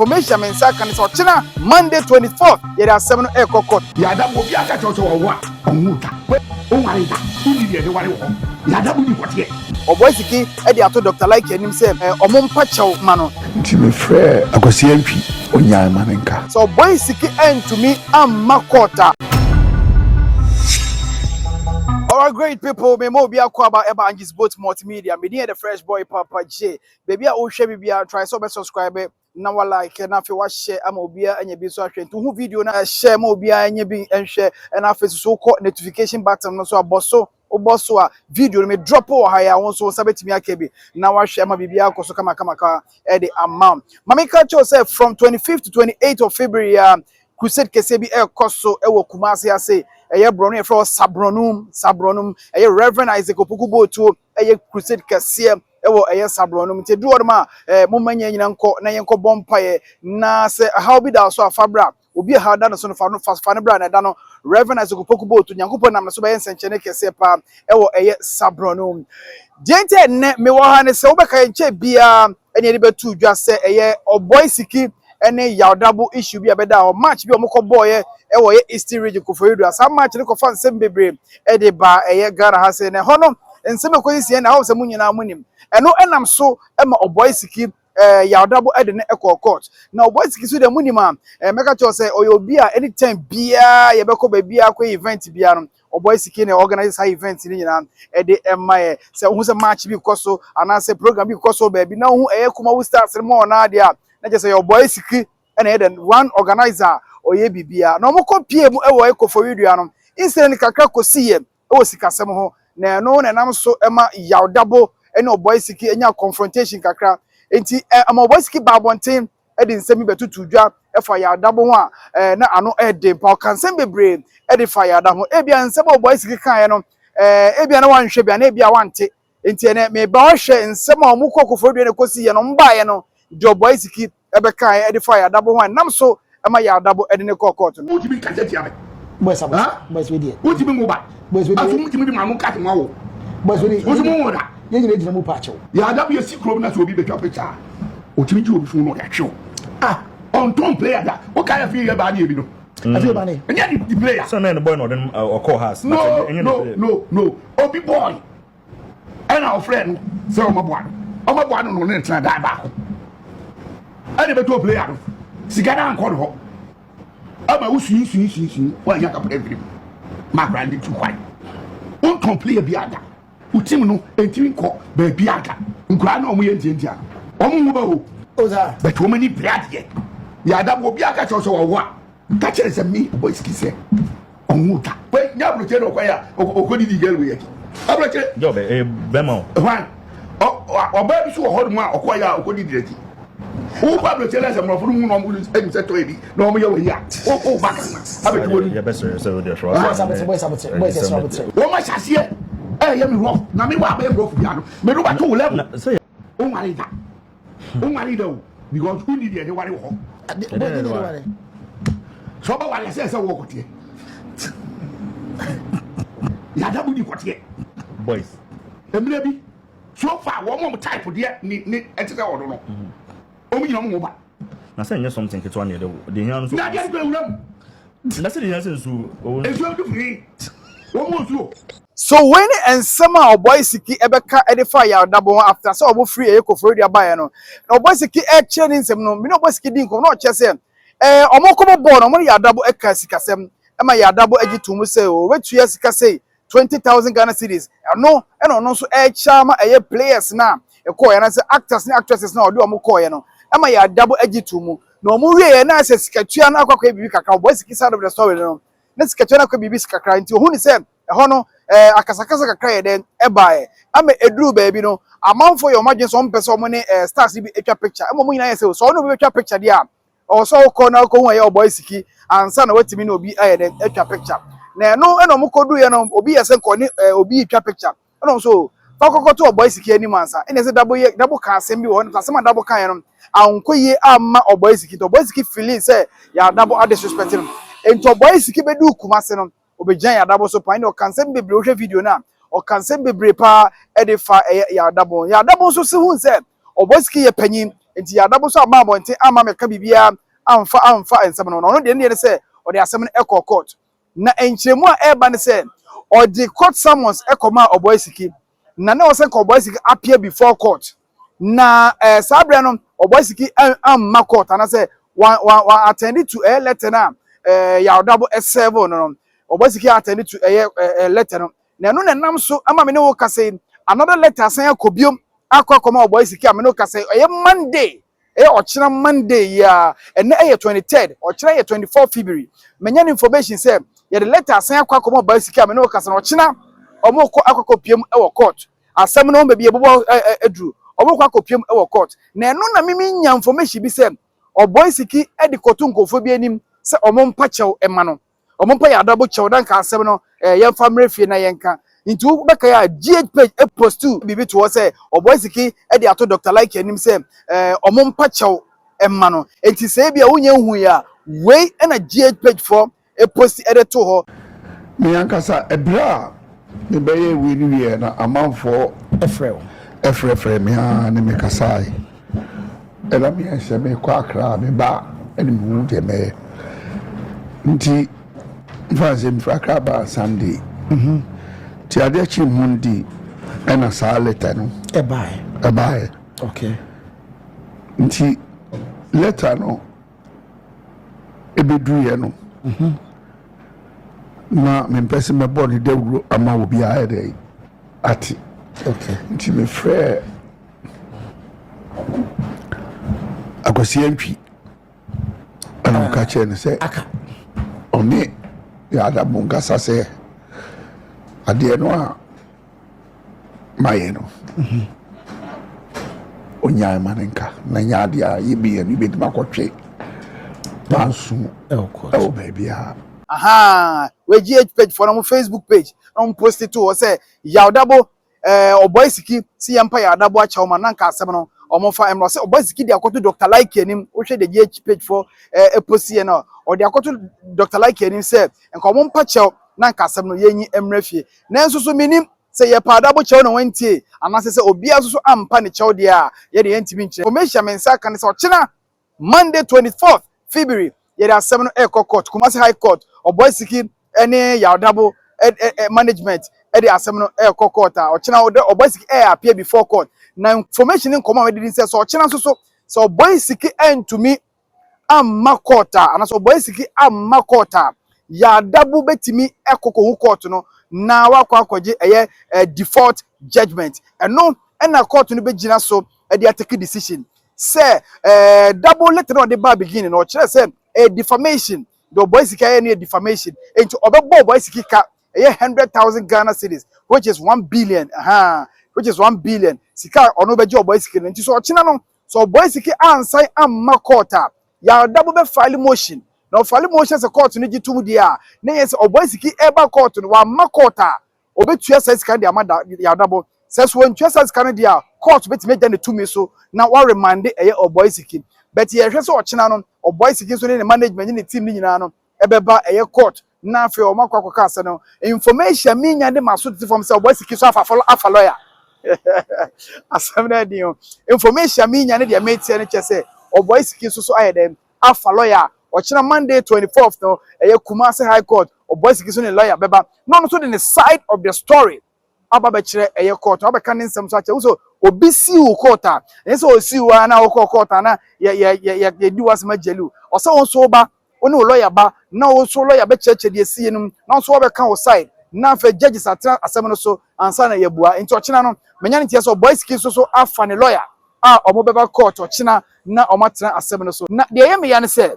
Information a me nsa aka ne sɛ ɔkyena Monday 24th yɛde asɛm no ɛrekɔ court. Yɛada mu obi aka kyerɛ wo sɛ wɔwo a ɔnwo da, wonware da, wonni deɛ yɛde ware wɔ hɔ. Yɛada mu ni kɔteɛ. Ɔbɔe Siki de ato Doctor Likee anim sɛ ɔmo mpa kyɛw ma no. Nti mefrɛɛ Akwasi Antwi, ɔnyae ma ne nka. Sɛ Ɔbɔe Siki antumi amma court a. Alright great people, me ma obi akɔ aba ɛba Angie's Boat Multimedia. Me din yɛ the fresh boy Papa J. Baabi a wohwɛ bi biara, try sɛ wobɛ subscribe na wa like na afei wahyɛ ama obiara anya bi nso ahwɛ. Nti wohu video na hyɛ ma obiara anya bi nhwɛ, ɛna afei nso wokɔ notification button no so abɔ so, wobɔ so a video no me drop wɔ ha yi a, wo nso wo nsa bɛtumi aka bi na wahwɛ ama biribiara akɔ so kama ɛde ama wo. Ma meka kyerɛw sɛ from 25th to 28th of February a, crusade kɛseɛ bi ɛrekɔ so ɛwɔ Kumasi ase, ɛyɛ borɔno yɛfrɛ hɔ Sabronum. Sabronum ɛyɛ Reverend Isaac Opoku Botuo, ɛyɛ crusade kɛseɛ ɛwɔ ɛyɛ Sabronum. Nti edu hɔ nom a, momma nyɛ nyina nkɔ na yɛnkɔ bɔ mpaeɛ, na sɛ ɛhaw bi da so a, fa bra. Obi a da no so no, fa no fa no bra. Na ɛda no Reverend Isaac Opoku Botuo, Nyankopɔn nam no so bɛyɛ nsɛnkyerɛnne kɛseɛ paa ɛwɔ ɛyɛ Sabronum. Deɛ nti ɛnnɛ mewɔ ha ne sɛ wobɛka yɛn nkyɛn biara ɛne yɛde bɛto dwa sɛ ɛyɛ Ɔbɔe Siki ɛne Yawdabo issue bi a bɛda hɔ, match bi a wɔkɔ bɔɔyɛ ɛwɔ ɛyɛ Eastern Region Koforidua. Saa match no kɔfa nsɛm bebree ɛde ba ɛyɛ Ghana ha sɛ na ɛhɔ no nsɛm ɛkɔsi sie na ɛhɔ sɛ mo nyinaa mo nim. Ɛno ɛnam so ɛma Ɔbɔe Siki Yawdabo ɛde ne ɛkɔ court. Na Ɔbɔe Siki so deɛ mo nim a, mɛka kyerɛw sɛ ɔyɛ obi a anytime biara yɛbɛkɔ baabi akɔ event biara no, Ɔbɔe Siki na organize saa event no nyinaa ɛde ɛma yɛ. Sɛ ohun sɛ match bi kɔ so anaasɛ program bi kɔ so baabi na ohun ɛyɛ Kumawu Stars no mu ɔnaa deɛ a, na kyerɛ sɛ yɛ Ɔbɔe Siki ɛna ɛyɛ the one organizer a ɔyɛ biribiara. Na wɔn kɔ pie mu ɛwɔ Koforidua no, incident kakra kɔsi yɛ ɛwɔ sikasɛm ho, na ɛno na ɛnam so ɛma Yawdabo ɛne Ɔbɔe Siki ɛnya confrontation kakra. Nti ama Ɔbɔe Siki ba abɔnten ɛde nsɛm bi bɛtutu dwa ɛfa Yawdabo ho a na ano ɛden pa. Ɔka nsɛm bebree ɛde fa Yawdabo ho. Ebia nsɛm a Ɔbɔe Siki kaeɛ no, ebia na wanhwɛ bi ana ebia wante. Nti ɛnɛ meba ɔhwɛ nsɛm a wɔn kɔ Koforidua na ɛkɔsi yɛ no, wɔn baeɛ no deɛ Ɔbɔe Siki ɛbɛkaeɛ ɛde fa Yawdabo ho a ɛnam so ɛma Yawdabo ɛde ne kɔɔ court no. Wotumi kasa tia me. Boys abotire. Huh? Boys wei deɛ. Wotumi nwo ba. Boys wei deɛ. Aso mutumi de maa mo kasa mo awo. Boys wei deɛ. Wosu mo nwo da. Yɛn nyinaa gyina mu pa akyɛw. Yɛada bi esi kurom na sɛ obi bɛtwa picture a, otumi gye obi phone na ɔde atwe wo. Ah. Ɔntɔn player da. Wokae afei yɛ baa ne yɛ bi no. Afei ba ne. Ɛnyɛ ne player. Sɛ na ne boy na ɔde no ɔkɔɔ house. No no no no, obi boy ɛna ɔfrɛ no sɛ ɔmɔboa no, ɔmɔboa no na ɔne ne tena dan baako ɛna bɛtɔ player no, sika no ankɔ ne hɔ ama wo sui sui sui sui woanya kapra mfiri mu ma akora de tu kwan. Wontɔn player bi ada wo team no ɛntimi nkɔ baabi ada. Nkoraa na ɔmo yɛ ntiantia no, ɔmo ho ba o. Oza. But wɔn ani bere adeɛ yɛada obi aka kyerɛ sɛ wɔwo a, ka kyerɛ sɛ me Ɔbɔ Siki sɛ ɔnwo da. Wei nyɛ aburokyire na ɔkɔyɛ a ɔkɔdidi girl wei akyi aburokyire. Yɛ ɔbɛ ɛyɛ bɛrima o. Hwan ɔbaa bi so wɔ hɔ nom a ɔkɔyɛ a ɔkɔdidi n'akyi? Wokɔ aburokyire na sɛ mmorɔfo no hu na ɔmo anim sɛ tɔyɛ bi na ɔmo yɛ wɔ yi a, wo ba Ghana abɛtwi wɔ no. Yɛbɛsrɛ sɛ wode hwɛ. Boys abotire, boys abotire, boys ɛsɛ abotire. Wɔn ahyɛ aseɛ ɛyɛ me rough na me wɔ abɛyɛ rough bia no me no bato wo level. Sɛ wonware da, wonware da o, because wonni deɛ de ware wɔ hɔ. Boys ne de ware. Sɛ ɔbɛware ɛsɛ sɛ wɔ kɔteɛ yàda mu ni kɔteɛ. Boys. Mmerɛ bi so far wɔn a wɔn type deɛ ne ɛte sɛ ɔno no, wɔn nyina wɔn ho ba. Na sɛ nyɛ something ketewa ne yɛde de hia no so. Na adeɛ no kura wura mu. Na sɛ de hia sɛ nsuo ɔwɔ nsuo. Nsuo du firi wɔn mu nsuo. So wei ne nsɛm a Ɔbɔe Siki ɛbɛka ɛde fa Yawdabo ho after sɛ ɔmo firi ɛyɛ Koforidua baeɛ no. Na Ɔbɔe Siki ɛkyerɛ ne nsɛm no, mene Ɔbɔe Siki di nkɔmɔ na ɔkyerɛ sɛ ɔmo kɔbɔ bɔɔl no, ɔmo ne Yawdabo ɛka sikasɛm ɛma Yawdabo agye to mu sɛ ɔbɛtua sika sei, 20,000 Ghana cedis. Ɛno ɛna ɔno nso ɛkyɛ ama ɛyɛ players na ɛkɔɔyɛ anaasɛ actors ne actresses na ɔde ɔmo kɔɔyɛ no, ɛma Yawdabo agye to mu. Na ɔmo wieɛ na sɛ sikatua no akɔ akɔyɛ biribi kakra. Ɔbɔe Siki side of the story no, na sikatua no akɔ biribi kakra, nti ohun sɛ ɛhɔ no akasakasa kakra yɛ dɛn ɛbaeɛ ama eduru baabi no, amanfoɔ yɛ ɔmo adwene sɛ ɔmo pɛ sɛ ɔmo ne stars bi atwa picture, ɛma ɔmo nyinaa yɛ sɛ ɔno obi bɛtwa picture deɛ a, ɔwɔ sɛ ɔkɔ na ɔkɔ hu ɛyɛ Ɔbɔe Siki ansa na watumi ne obi ayɛ dɛn atwa picture. Na ɛno ɛna ɔmo kɔdu yɛ no, obi yɛ sɛ nkɔ ne obi twa picture, ɛna ɔmo so fa kɔkɔ to Ɔbɔe Siki anim ansa. Ɛna ɛsɛ Dabo yɛ Dabo ka asɛm bi wɔ hɔ. Asɛm a Dabo ka yɛ no ankɔ yie amma Ɔbɔe Siki, nti Ɔbɔe Siki feeling sɛ yɛ Dabo adisrespect no. Nti Ɔbɔe Siki bɛdu Kumase no, obɛgyina Yadabo so paa, ɛna ɔka nsɛm bebree. Wohwɛ video no a, ɔka nsɛm bebree paa ɛde fa ɛyɛ Yadabo. Yadabo nso si hu sɛ Ɔbɔe Siki yɛ panyin. Nti Yaw Dabo nso amma abɔnten amma mɛka biribiara amfa amfa nsɛm no. Na ɔno deɛ ne deɛ ne sɛ ɔde asɛm no kɔɔ court. Na nkyerɛmu a ɛreba ne sɛ ɔde court summons kɔmaa Oboy-Siki. Na na ɛwɔ sɛ nka Oboy-Siki appear before court. Na saa berɛ no Oboy-Siki amma court anaasɛ wa wa wa attend to ɛyɛ letter no a Yaw Dabo serve no no. Oboy-Siki attend to ɛyɛ letter no. Na ɛno na ɛnam so ama me ne wo kasa yi, another letter asan akɔ biom akɔ akɔma Oboy-Siki a me ne wo kasa yi, ɛyɛ Monday, ɛyɛ ɔkyena Monday yi a ɛnɛ ɛyɛ 23rd, ɔkyena yɛ 24 February. Manya no information sɛ yɛde letter asan akɔ akɔma Oboy-Siki a me ne wo kasa no, ɔkyena ɔmo kɔ akɔkɔ piem ɛwɔ court. Asɛm no baabi ɛbobɔ ɛduru, ɔmo kɔ akɔ piem ɛwɔ court. Na ɛno na mimi nya information bi sɛ Oboy-Siki ɛde kɔto nkurɔfoɔ bi anim sɛ ɔmo mpa kyɛw ɛma no, ɔmo mpa Yaw Dabo kyɛw na nka asɛm no yɛmfa mmerɛ fie na yɛnka. Nti wobɛka yɛ a GH page post biribi to hɔ sɛ Oboy-Siki ɛde ato Dr. Like anim sɛ ɔmo mpa kyɛw ɛma no. Nti sɛ ebi a wonyɛ nhu yi a, wei ɛna GH page foɔ post ɛde to hɔ. Me ankasa, ɛberɛ a mebɛyɛ wei no wieɛ na amanfoɔ ɛfrɛ wo. Ɛfrɛfrɛ me a ne mekasae, ɛna meyɛ sɛ mekɔ Akra a meba a ɛne mehu deɛ mɛyɛ. Nti mfa sɛ mfiri Akra baa Sunday, nti adeɛ kye Monday ɛna saa letter no ɛbaeɛ. Ɛbaeɛ. Nti letter no ɛbɛduruiɛ no, na mempɛ sɛ mɛbɔ ne dawuro ama obiara dɛ ate. Nti mefrɛ Akwasi Antwi ɛna ɔka kyerɛ no sɛ aka ɔne Yaw Dabo nkasa sɛ adeɛ no a mayɛ no, ɔnyae ma ne nka na nyɛ adeɛ a yɛmmienu bɛtumi akɔtwe manso ɛwɔ court. Ɛwɔ baabiara. Aha, wei GH page foɔ na mo Facebook page na mo post to hɔ sɛ Yaw Dabo Oboy-Siki si yɛn mpa Yaw Dabo akyɛw ma na nka asɛm no ɔmo fa mmerɛ sɛ Oboy-Siki de akɔto Dr. Like anim. Wohwɛ de GH page foɔ post yɛ no, ɔde akɔto Dr. Like anim sɛ nka ɔmo mpa kyɛw na nka asɛm no yɛnyi mmerɛ fie. Nanso so minim sɛ yɛ pa Dabo kyɛw na wɔntie anaasɛ sɛ obiara nso so ampa ne kyɛw deɛ a yɛde yɛntumi nkyerɛ. Information me nsa ka ne sɛ ɔkyena Monday 24th February yɛde asɛm no ɛrekɔ court, Kumasi High Court. Oboy-Siki ɛne Yaw Dabo ɛ ɛ management ɛde asɛm no ɛrekɔ court a ɔkyena ɔde Oboy-Siki ɛyɛ appear before court. Na information ne nkɔmɔ a wɔde di sɛ ɔkyena nso so sɛ Oboy-Siki ɛntumi amma court a, anaasɛ Oboy-Siki amma court a, Yaw Dabo bɛtumi ɛkɔ kɔhu court no na wakɔ akɔgye ɛyɛ default judgement. Ɛno ɛna court no bɛgyina so ɛde atake decision sɛ Dabo letter na ɔde ba beginning na ɔkyerɛ sɛ ɛyɛ defamation. The Oboy-Siki ayɛ no yɛ defamation, nti ɔbɛbɔ Oboy-Siki ka ɛyɛ 100,000 Ghana cedis, which is 1 billion, which is 1 billion sika a ɔno bɛgye Oboy-Siki no. Nti sɛ ɔkyena no sɛ Oboy-Siki ansan amma court a, Yaw Dabo bɛ file motion. Na ɔfile motion sɛ court no gye tom deɛ a, ne yɛ sɛ Oboy-Siki ɛba court no wamma court a, obetua saa sika no de ama da Yaw Dabo. Sɛ so wɔntua saa sika no deɛ a, court bɛtumi agya ne tumi so na wɔremande ɛyɛ Oboy-Siki. But yɛhwɛ sɛ ɔkyena no Oboy-Siki nso ne ne management ne ne team ne nyinaa no ɛbɛba ɛyɛ court na afei ɔmo akɔ akɔka asɛ no. Information mi nya de ma so tete fam sɛ Oboy-Siki so afa lawyer. Asɛm no adi o. Information mi nya ne deɛ meteɛ no kyɛ sɛ Oboy-Siki nso so ayɛ dɛm afa lawyer. Ɔkyena Monday 24th no ɛyɛ Kumasi High Court. Oboy-Siki so ne lawyer bɛba na ɔno nso de ne side of the story aba bɛkyerɛ ɛyɛ court, ɔbɛka ne nsɛm so akyerɛ wosɛ obi si wo court a, ɛnyɛ sɛ osi wo a na wokɔ court a na yɛ yɛ yɛ yɛ yɛdi w'asɛm agyeli wo. Ɔsɛ wo nso ba, wo ne wo lawyer ba na wo nso lawyer bɛkyerɛkyerɛ deɛ sie no mu na wo nso wɔbɛka wo side na afei judges atena asɛm no so ansa na yɛbua. Nti ɔkyena no manya ne nteɛ sɛ Oboy-Siki nso so afa ne lawyer a ɔmo bɛba court ɔkyena na ɔmo atena asɛm no so. Na deɛ ɛyɛ meya ne sɛ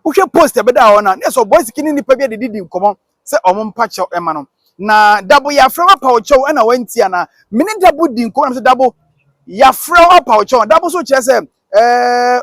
wohwɛ post ɛbɛda hɔ no a, ne sɛ Oboy-Siki ne nipa bi adedidi nkɔmmɔ sɛ ɔmo mpa kyɛw ɛma no. Na Dabo yɛafrɛ wo apa wo kyɛw ɛna wanti ana mene Dabo di nkɔmmɔ na sɛ Dabo yɛafrɛ wo apa wo kyɛw. Dabo so kyerɛ sɛ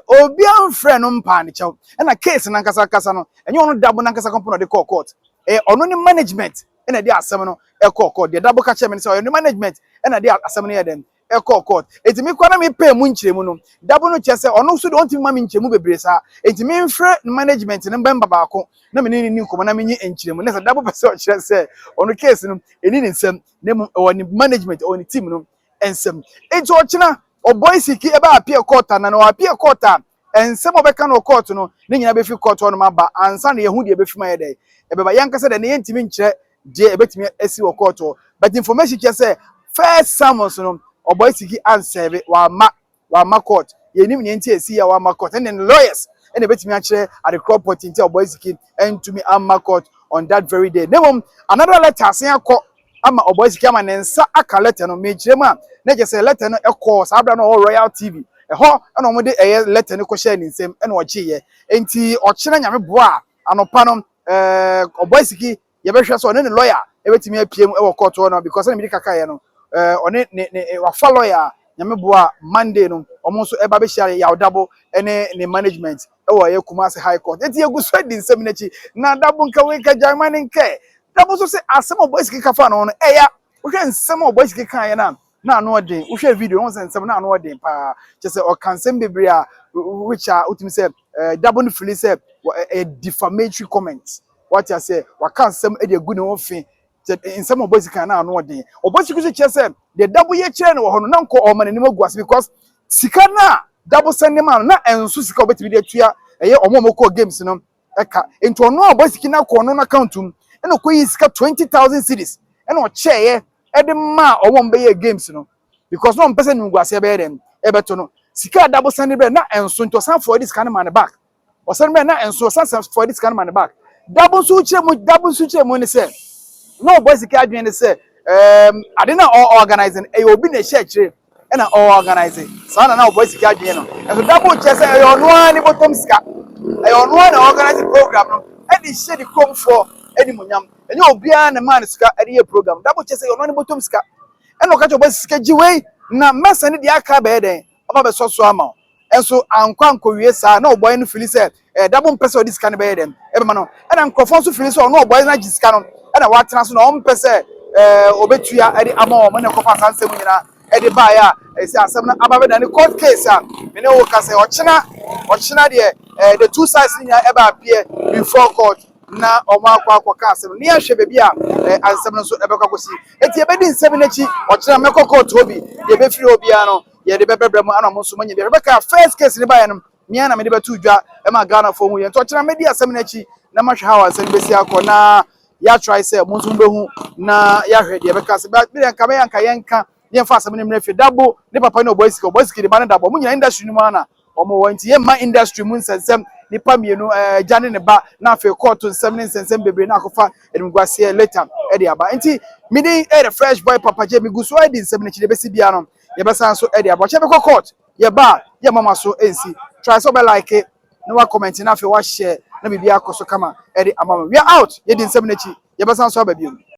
obi amfrɛ no mpa ne kyɛw. Ɛna case nankasa kasa no, ɛnyɛ ɔno Dabo nankasa kɔmpo na ɔde kɔɔ court, ɛyɛ ɔno ne management ɛna ɛde asɛm no ɛkɔɔ court. Deɛ Dabo ka kyerɛ me no sɛ ɔyɛ ne management ɛna ɛde asɛm no yɛ dɛn ɛkɔɔ court. Eti mi kɔ na mi pɛ mu nkyerɛmu no, Dabo no kyerɛ sɛ ɔno nso de ɔntumi ma mi nkyerɛmu bebree saa, eti mi nfrɛ management ne mbɛmba baako na mi ne ne ni nkɔmɔ na mi nye nkyerɛmu. Ne sɛ Dabo pɛ sɛ ɔkyerɛ sɛ ɔno case no ɛni ne nsɛm na mu ɛwɔ ne management, ɛwɔ ne team no nsɛm. Eti ɔkyena Oboy Siki ɛbɛ appear court ana na ɔappear court a, nsɛm a ɔbɛka no wɔ court no ne nyinaa bɛfi court hɔ nom aba ansa na yɛhu deɛ ɛbɛfi mu ayɛ dɛ ɛbɛba. Yɛnkasa dɛ ne yɛntumi nkyerɛ deɛ ɛbɛtumi asi wɔ court hɔ, but information kyerɛ sɛ first summons no, Oboy Siki anserve, wama court. Yɛnim nea nti esi a wama court, ɛne ne lawyers ɛna ɛbɛtumi akyerɛ adekorɔ pɔtee nti a Oboy Siki ɛntumi ama court on that very day. Na mmom another letter asen akɔ ama Oboy Siki ama ne nsa aka letter no. Mekyerɛ mu a, na kyerɛ sɛ letter no ɛkɔɔ saa abira no ɔwɔ Royal TV ɛhɔ, ɛna wɔde ɛyɛ letter no kɔhyɛ ne nsam ɛna ɔgyeeɛ. Nti ɔkyerɛ Nyame boa a, anɔpa no Oboy Siki yɛbɛhwɛ sɛ ɔne ne lawyer ɛbɛtumi apue mu ɛwɔ court hɔ no, because ɛna mede kaka yɛ no, ɔne ne wafa lawyer a, Nyame boa, Monday no ɔmo nso ɛba bɛhyia Yaw Dabo ɛne ne management ɛwɔ ɛyɛ Kumasi High Court. Eti egu so adi nsɛm n'akyi na Dabo nka wei ka gyama ne nkɛ. Dabo nso sɛ asɛm a Oboy Siki kafa no ɛya wohwɛ nsɛm a Oboy Siki kan yɛ na ano ɔden. Wohwɛ video wɔn sɛ nsɛm na ano ɔden paa, kyerɛ sɛ ɔka nsɛm bebree a which a wotumi sɛ Dabo no feel sɛ ɛyɛ defamatory comment. Wate ase, waka nsɛm de agu ne ho fi. Nsɛm a Oboy Siki kan na ano ɔden. Oboy Siki nso kyerɛ sɛ deɛ Dabo yɛ kyerɛ no wɔ hɔ no, na nkɔ ɔma n'anim agu ase, because sika na Dabo sɛ ne ma no na ɛnso sika a ɔbɛtumi de atua ɛyɛ ɔmo a ɔmo kɔɔ games no ɛka. Nti ɔno a Oboy Siki na kɔ ɔno n'account mu ɛna ɔkɔyi sika 20,000 cedis ɛna ɔkyɛɛyɛ ɛde maa ɔmo a ɔmo bɛyɛ games no, because na ɔmo pɛ sɛ nimguaseɛ bɛyɛ dɛm ɛbɛto no. Sika a Dabo sɛn de brɛ na ɛnso, nti ɔsan fɔ ɛde sika no ma ne back. Ɔsan brɛ na ɛnso, ɔsan fɔ ɛde sika no ma ne back. Dabo nso kyerɛ mu ne sɛ na Oboy Siki adwene ne sɛ ade na ɔ organize no ɛyɛ obi na ɛhyɛ akyire ɛna ɔ organize saa na Oboy Siki adwene no. Ɛso Dabo kyerɛ sɛ ɛyɛ ɔno ara ne bɔtɔm sika, ɛyɛ ɔno ara na organize program no ɛde hyɛ ne kuromfoɔ animonyam, ɛnyɛ obiara na maa ne sika ɛde yɛ program. Dabo kyerɛ sɛ ɛyɛ ɔno ara ne bɔtɔm sika, ɛna ɔka kyerɛ Oboy Sika gye wei na mɛsa ne deɛ aka bɛyɛ dɛn ɔba bɛsɔ so ama wo. Ɛnso ankɔ ankɔwie saa na Oboy no feel sɛ Dabo mpɛ sɛ ɔde sika no bɛyɛ dɛm ɛbɛma no, ɛna nkurɔfoɔ nso feel sɛ ɔno Oboy no agye sika no ɛna watena so na ɔmpɛ sɛ ɔbɛtua ɛde ama wɔn, ɛna ɛkɔfa saa nsɛm nyinaa ɛde baeɛ a ɛsɛ asɛm no aba bɛda ne court case a mene wo ka sɛ ɔkyena deɛ the two sides nyinaa ɛba appear before court na ɔmo akɔ akɔka asɛm ne yɛhwɛ baabi a asɛm no nso ɛbɛkɔ akɔsi. Eti yɛbɛdi nsɛm n'akyi. Ɔkyena mɛkɔ court hɔ bi, deɛ ɛbɛfiri hɔ biara no yɛde bɛbrɛbrɛ mu ana ɔmo nso mo nya bi. Yɛbɛka first case ne baeɛ no mmea na mede bɛto dwa ɛma Ghanafoɔ hu yɛn. Nti ɔkyena mɛdi asɛm n'akyi na mahwɛ how asɛm no bɛsi akɔ na yɛatry sɛ mo nso mobɛhu na yɛahwɛ deɛ ɛbɛka sɛ bi deɛ nka bɛyɛ nka yɛnka ne yɛmfa asɛm no mmerɛ fie. Dabo ne papa ne Oboy Siki, Oboy Siki de ba ne Dabo, ɔmo nyina industry no mu ana ɔmo wɔ, nti yɛmma industry mu nsɛnsɛm nipa mmienu gya ne ne ba na afei kɔɔto nsɛm ne nsɛnsɛm bebree na akɔfa animguaseɛ later ɛde aba. Nti mede ɛyɛ Fresh Boy Papa Gye, megu so adi nsɛm no akyi. Deɛ ɛbɛsi bia no yɛbɛsan so ɛde aba. Ɔkyɛ bɛkɔ court, yɛba a yɛmma ma so ɛnsi. Try sɛ ɔbɛ like na wa comment na afei wa share na biribi akɔ so kama ɛde ama mo. We are out. Yɛdi nsɛm n'akyi, yɛbɛsan so aba bio.